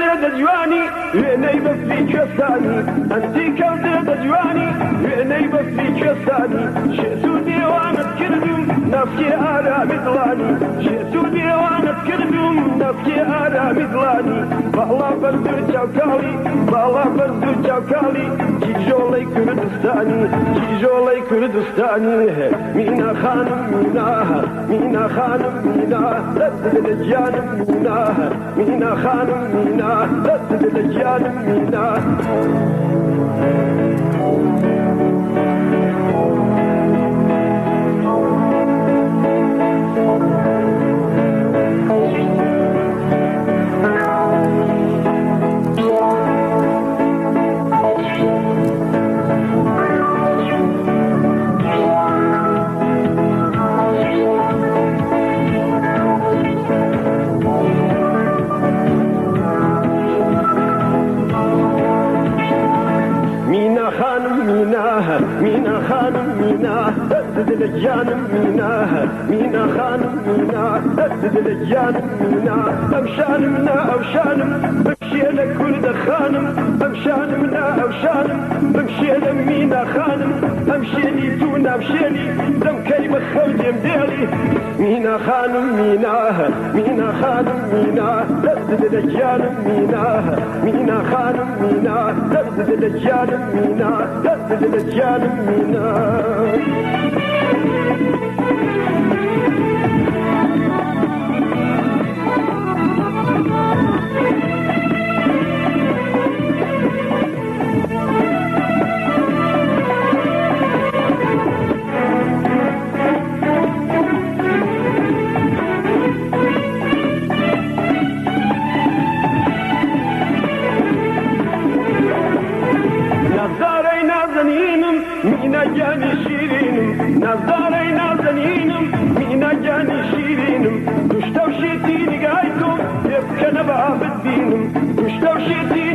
زێدە جوانی وێنەی بەفری کوێستانی، ئەنتیکە و زێدە جوانی وێنەی بەفری کوێستانی، شێت و دێوانەت کردوم ناسکێ ئارامی دڵانی، شێت و دێوانەت کردوم ناسکێ ئارامی دڵانی، باڵا بەرز و چاوکاڵی باڵا بەرز و چاوکاڵی کیژۆڵەی کوردستانی، کیژۆڵەی کوردستانی، مینا خانم مینا، مینا خانم مینا، دەست بدە لە گیانم مینا، مینا خانم مینا، دەست بدە لە گیانم مینا. مینا خانم مینا، مینا خانم مینا، دەست بدە لە گیانم مینا، مینا خانم مینا، دەست بدە لە گیانم مینا، ئەم شانم نا ئەو شانم، بمشێ لە کوردە خانم، ئەم شانم نا ئەو شانم، بمشێ لە مینا خانم، ئەم شێنی تو نامشێنی، دەم کەی بە خەو دێم دێڵی، مینا خانم مینا، مینا خانم مینا، دەست بدە لە گیانم مینا، مینا خانم مینا، دەست بدە لە گیانم مینا، دەست بدە لە گیانم مینا. نازدارەی نازەنینم مینا گیانی شیرینم، نازدارەی نازەنینم مینا گیانی شیرینم، دوشتە و شێتی نیگای تۆم پێ بکەنە با بتبینم، دوشتە و شێتی